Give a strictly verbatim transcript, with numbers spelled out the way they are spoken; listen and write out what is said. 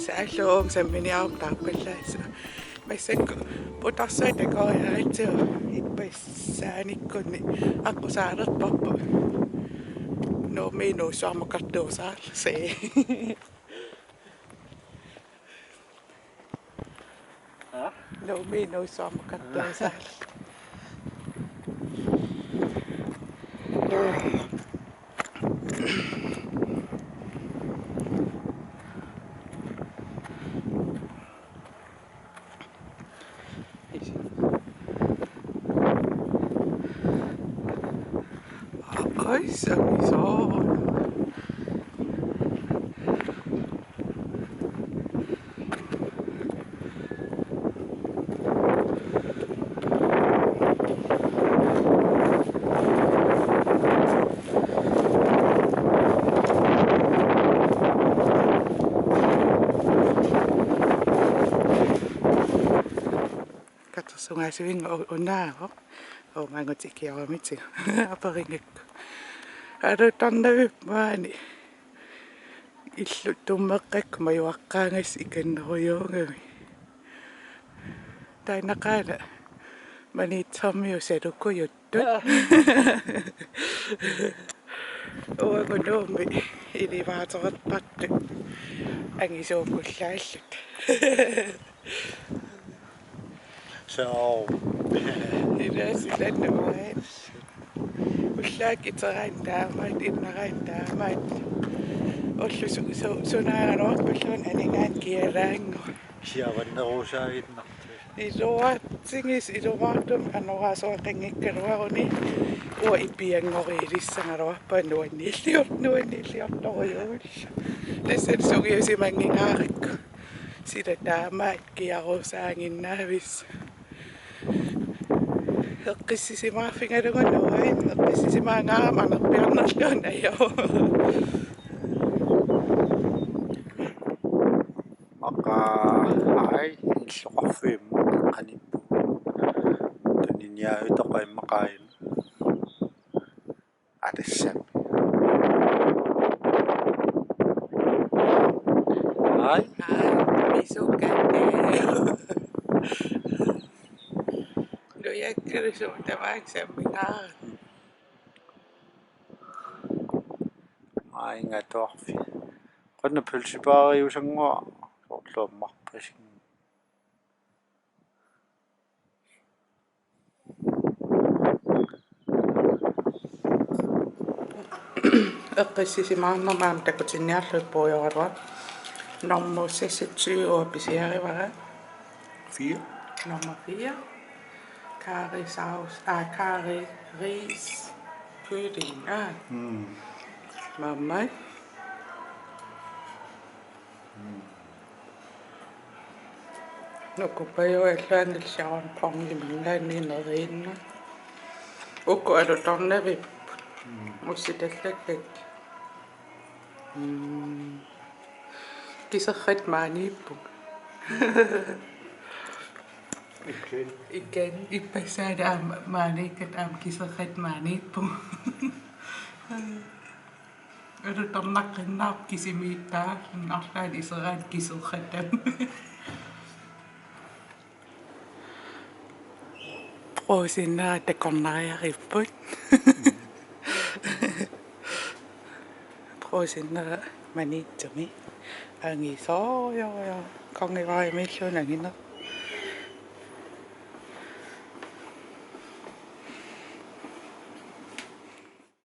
Saalluung samminiartarpallaassaaq. Massakkut putarsuaq takoriaratsigu ippassaaniikkunni aqqusaalerparput. Nuummi nuussuarmukartuusaarlusi. Nuummi nuussuarmukartuusaarlusi. Oj, se on iso. Katersugaasivinnga u-, unaavoq. Uumaagutikioramitigu. Aperigakku. Alutornavik maani. Illut tummeqqakkut majuaqqaagassat ikannerujuugami. Taanna qaana Maniitsormiut salukujuttut. Uagut Nuummi elevatorertartut angisuukkullaalluta. So. Ilaa silannamaa. Ullaaq iteraanni taamaat, innaraanni taamaat. Ullut su-, su-, sunaagaluarpalluunniit aningaanni kialaannguaq. Siavannerusaaginnartut. Iluatsigis, ilumoortumik anorersuaqanngikkaluaruni. Uanga ipianngoriilissagaluarpunga nuanniillior-, nuanniilliortorujuullunga. Tassani sungiusimannginngarakku. Sila taamaat kiarusaaginnavissut. Eqqissisimaarfigalugu nuann-, eqqissisimaarama anerpiarnerluunniit ajorama. Aqaa, ai, illoqarfiit qanippu. Tuniniaavittoq immaqa aajuna. Atassami. Ai. Ai, misukkatte. Nujakkilusut tamaanga sammingaarami. Ai, ingaatuarfik. Qanoq pølsebaariusannguaq soorlu ammarpasing. Eqqissisimaarnerma aamma takutinniarlugu puigoraluaq. Nummer seksogtyve pisiarivara. Fire. Nummer fire. Karry sauce, ah, karry ris kylling, ah. Mm. Mammai. Mm. Nukuppajuit allaanngillat Xia Wan Pong iminngaanniit neriinna. Uku alutornavipput. Mm. Ussitallakkakka. Mm. Kiserrat maaniippunga. Iken. Iken. Ippassaani aamma maaniikkatta aamma kiserrat maaniippunga. Alutornaqqinnaarpoq kisimiittaa, arlaannik iseraanni kiserratamik. Brugsinnera takornariarput. Brugsinnera Maniitsumi. Angisoorujuk. Kongevaajimiilluunniit angineq.